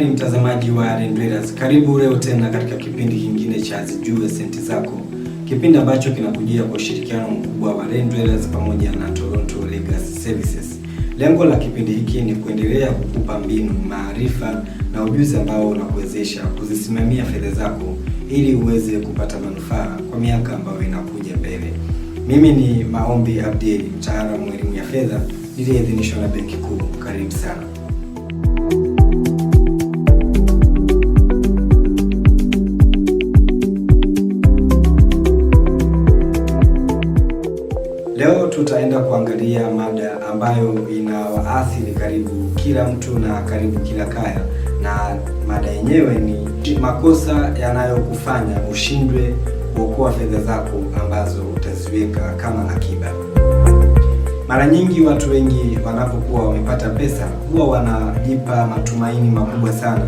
Habari mtazamaji wa Renduelas, karibu leo tena katika kipindi kingine cha Zijue Senti Zako, kipindi ambacho kinakujia kwa ushirikiano mkubwa wa Renduelas pamoja na Toronto Legacy Services. Lengo la kipindi hiki ni kuendelea kukupa mbinu, maarifa na ujuzi ambao unakuwezesha kuzisimamia fedha zako ili uweze kupata manufaa kwa miaka ambayo inakuja mbele. Mimi ni Maombi Abdiel, mtaalamu wa elimu ya fedha niliyeidhinishwa na Benki Kuu. Karibu sana. Leo tutaenda kuangalia mada ambayo inawaathiri karibu kila mtu na karibu kila kaya, na mada yenyewe ni makosa yanayokufanya ushindwe kuokoa fedha zako ambazo utaziweka kama akiba. Mara nyingi watu wengi wanapokuwa wamepata pesa huwa wanajipa matumaini makubwa sana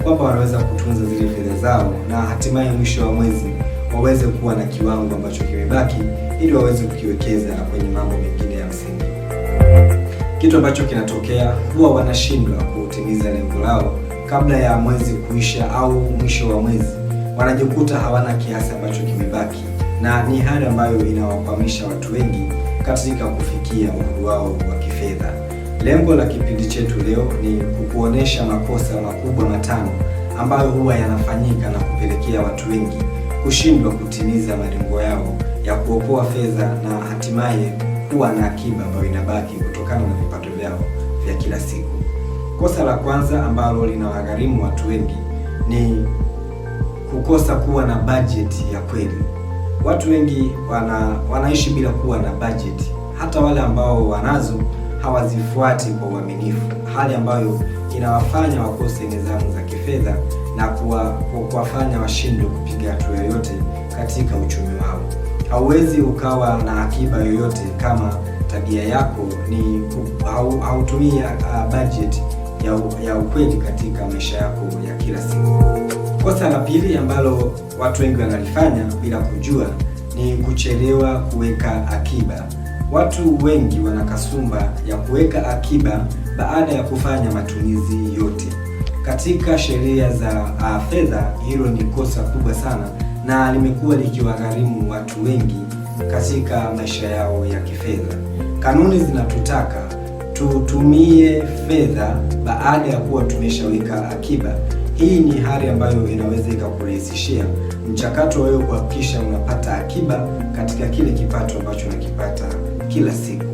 kwamba wanaweza kutunza zile fedha zao na hatimaye mwisho wa mwezi waweze kuwa na kiwango ambacho kimebaki ili waweze kukiwekeza kwenye mambo mengine ya msingi. Kitu ambacho kinatokea huwa wanashindwa kutimiza lengo lao kabla ya mwezi kuisha au mwisho wa mwezi, wanajikuta hawana kiasi ambacho kimebaki, na ni hali ambayo inawakwamisha watu wengi katika kufikia uhuru wao wa kifedha. Lengo la kipindi chetu leo ni kukuonesha makosa makubwa matano ambayo huwa yanafanyika na kupelekea watu wengi kushindwa kutimiza malengo yao ya kuokoa fedha na hatimaye kuwa na akiba ambayo inabaki kutokana na vipato vyao vya kila siku. Kosa la kwanza ambalo linawagharimu watu wengi ni kukosa kuwa na bajeti ya kweli. Watu wengi wanaishi bila kuwa na bajeti, hata wale ambao wanazo hawazifuati kwa uaminifu, hali ambayo inawafanya wakose nidhamu za kifedha na kuwafanya washindwe kupiga hatua yoyote katika uchumi wao. Hauwezi ukawa na akiba yoyote kama tabia yako ni hautumii budget ya ukweli katika maisha yako ya kila siku. Kosa la pili ambalo watu wengi wanalifanya bila kujua ni kuchelewa kuweka akiba. Watu wengi wana kasumba ya kuweka akiba baada ya kufanya matumizi yote. Katika sheria za fedha, hilo ni kosa kubwa sana na limekuwa likiwagharimu watu wengi katika maisha yao ya kifedha. Kanuni zinatutaka tutumie fedha baada ya kuwa tumeshaweka akiba. Hii ni hali ambayo inaweza ikakurahisishia mchakato wewe kuhakikisha unapata akiba katika kile kipato ambacho unakipata kila siku.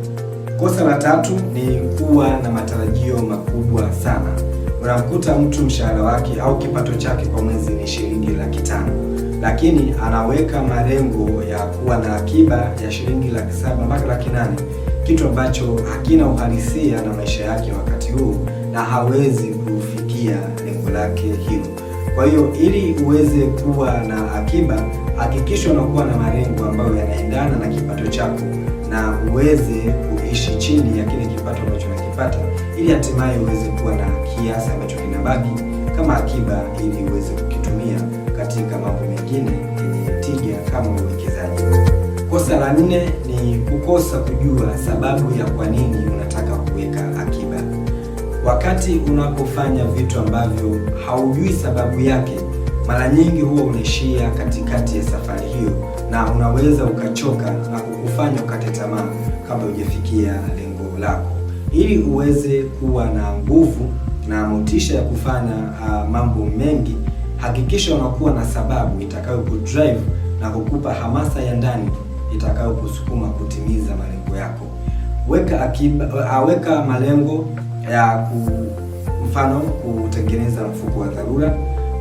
Kosa la tatu ni kuwa na matarajio makubwa sana. Unamkuta mtu mshahara wake au kipato chake kwa mwezi ni shilingi 500,000, lakini anaweka malengo ya kuwa na akiba ya shilingi 700,000 mpaka 800,000, kitu ambacho hakina uhalisia na maisha yake wakati huu na hawezi kufikia lengo lake hilo. Kwa hiyo ili uweze kuwa na akiba, hakikisha unakuwa na malengo ambayo yanaendana na kipato chako na uweze kuishi chini ya kile kipato ambacho unakipata, ili hatimaye uweze kuwa na kiasi ambacho kinabaki kama akiba, ili uweze kukitumia katika mambo mengine yenye tija kama uwekezaji. Kosa la nne ni kukosa kujua sababu ya kwa nini unataka kuweka akiba. Wakati unapofanya vitu ambavyo haujui sababu yake, mara nyingi huwa unaishia katikati ya safari hiyo, na unaweza ukachoka na kukufanya ukate tamaa kabla hujafikia lengo lako. Ili uweze kuwa na nguvu na motisha ya kufanya mambo mengi, hakikisha unakuwa na sababu itakayokudrive na kukupa hamasa ya ndani itakayokusukuma kutimiza malengo yako. Weka akiba, weka malengo ya mfano kutengeneza mfuko wa dharura,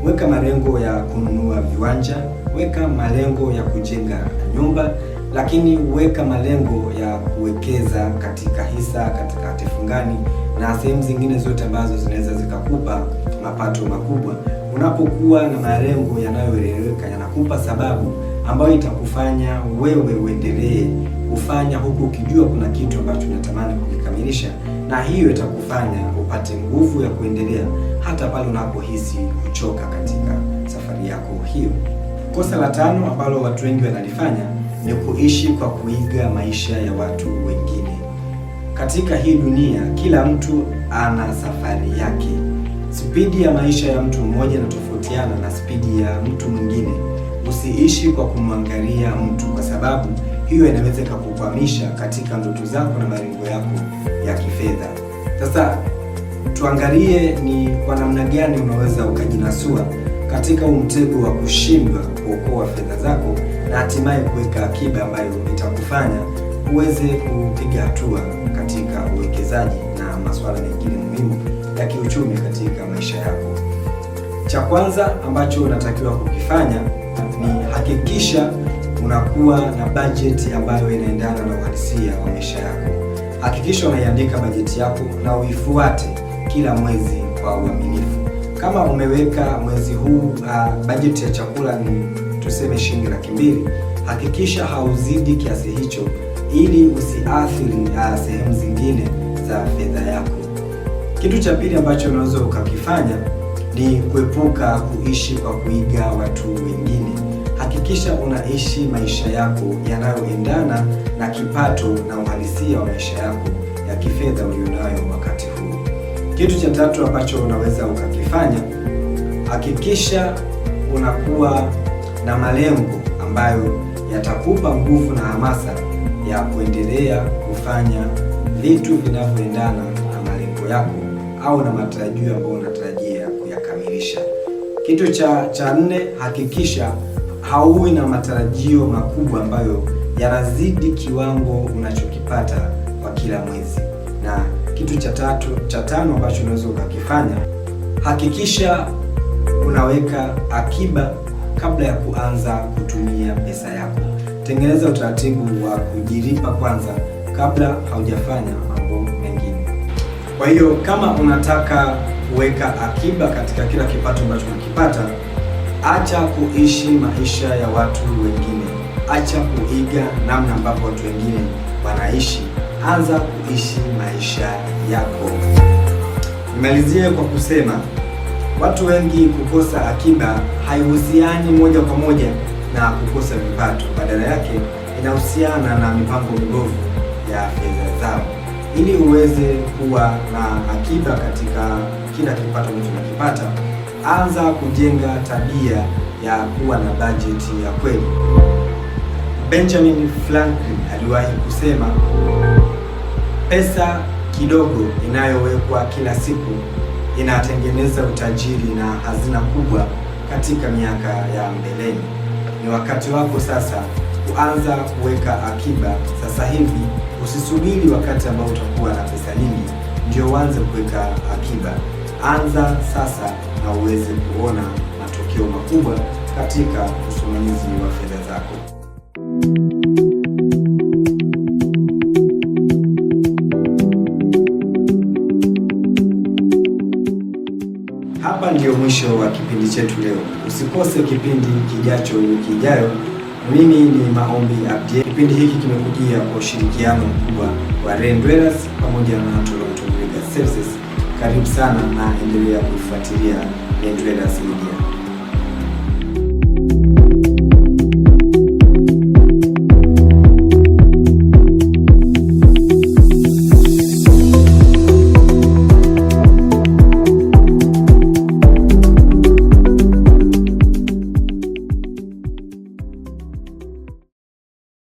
weka malengo ya kununua viwanja, weka malengo ya kujenga nyumba, lakini weka malengo ya kuwekeza katika hisa, katika hati fungani na sehemu zingine zote ambazo zinaweza zikakupa mapato makubwa. Unapokuwa na malengo yanayoeleweka, yanakupa sababu ambayo itakufanya wewe uendelee kufanya huku ukijua kuna kitu ambacho unatamani kukikamilisha, na hiyo itakufanya upate nguvu ya kuendelea hata pale unapohisi kuchoka katika safari yako hiyo. Kosa la tano ambalo watu wengi wanalifanya ni kuishi kwa kuiga maisha ya watu wengine. Katika hii dunia kila mtu ana safari yake. Spidi ya maisha ya mtu mmoja inatofautiana na spidi ya mtu mwingine. Usiishi kwa kumwangalia mtu, kwa sababu hiyo inaweza ikakukwamisha katika ndoto zako na malengo yako ya kifedha. Sasa tuangalie ni kwa namna gani unaweza ukajinasua katika huu mtego wa kushindwa kuokoa fedha zako na hatimaye kuweka akiba ambayo itakufanya uweze kupiga hatua katika uwekezaji na masuala mengine muhimu ya kiuchumi katika maisha yako. Cha kwanza ambacho unatakiwa kukifanya ni hakikisha unakuwa na bajeti ambayo inaendana na uhalisia wa maisha yako. Hakikisha unaiandika bajeti yako na uifuate kila mwezi kwa uaminifu. Kama umeweka mwezi huu bajeti ya chakula ni tuseme shilingi 200,000, hakikisha hauzidi kiasi hicho ili usiathiri sehemu zingine za fedha yako. Kitu cha pili ambacho unaweza ukakifanya ni kuepuka kuishi kwa kuiga watu wengine. Hakikisha unaishi maisha yako yanayoendana na kipato na uhalisia wa maisha yako ya kifedha ulionayo wakati huu. Kitu cha tatu ambacho unaweza ukakifanya, hakikisha unakuwa na malengo ambayo yatakupa nguvu na hamasa ya kuendelea kufanya vitu vinavyoendana na malengo yako au na matarajio ambayo unatarajia kuyakamilisha. Kitu cha nne, hakikisha hauwi na matarajio makubwa ambayo yanazidi kiwango unachokipata kwa kila mwezi. Na kitu cha tano ambacho unaweza ukakifanya, hakikisha unaweka akiba kabla ya kuanza kutumia pesa yako. Tengeneza utaratibu wa kujilipa kwanza kabla haujafanya mambo mengine. Kwa hiyo kama unataka kuweka akiba katika kila kipato ambacho unakipata, acha kuishi maisha ya watu wengine, acha kuiga namna ambavyo watu wengine wanaishi, anza kuishi maisha yako. Nimalizie kwa kusema watu wengi kukosa akiba haihusiani moja kwa moja na kukosa vipato, badala yake inahusiana na mipango mibovu ya fedha zao. Ili uweze kuwa na akiba katika kila kipato ambacho unakipata, anza kujenga tabia ya kuwa na bajeti ya kweli. Benjamin Franklin aliwahi kusema, pesa kidogo inayowekwa kila siku inatengeneza utajiri na hazina kubwa katika miaka ya mbeleni. Ni wakati wako sasa kuanza kuweka akiba sasa hivi. Usisubiri wakati ambao utakuwa na pesa nyingi ndio uanze kuweka akiba. Anza sasa na uweze kuona matokeo makubwa katika usimamizi wa fedha zako. Hapa ndiyo mwisho wa kipindi chetu leo. Usikose kipindi kijacho wiki ijayo. Mimi ni Maombi Abdi. Kipindi hiki kimekujia kwa ushirikiano mkubwa wa Landwellers pamoja na Toronto Legal Services. Karibu sana na endelea kuifuatilia Landwellers Media.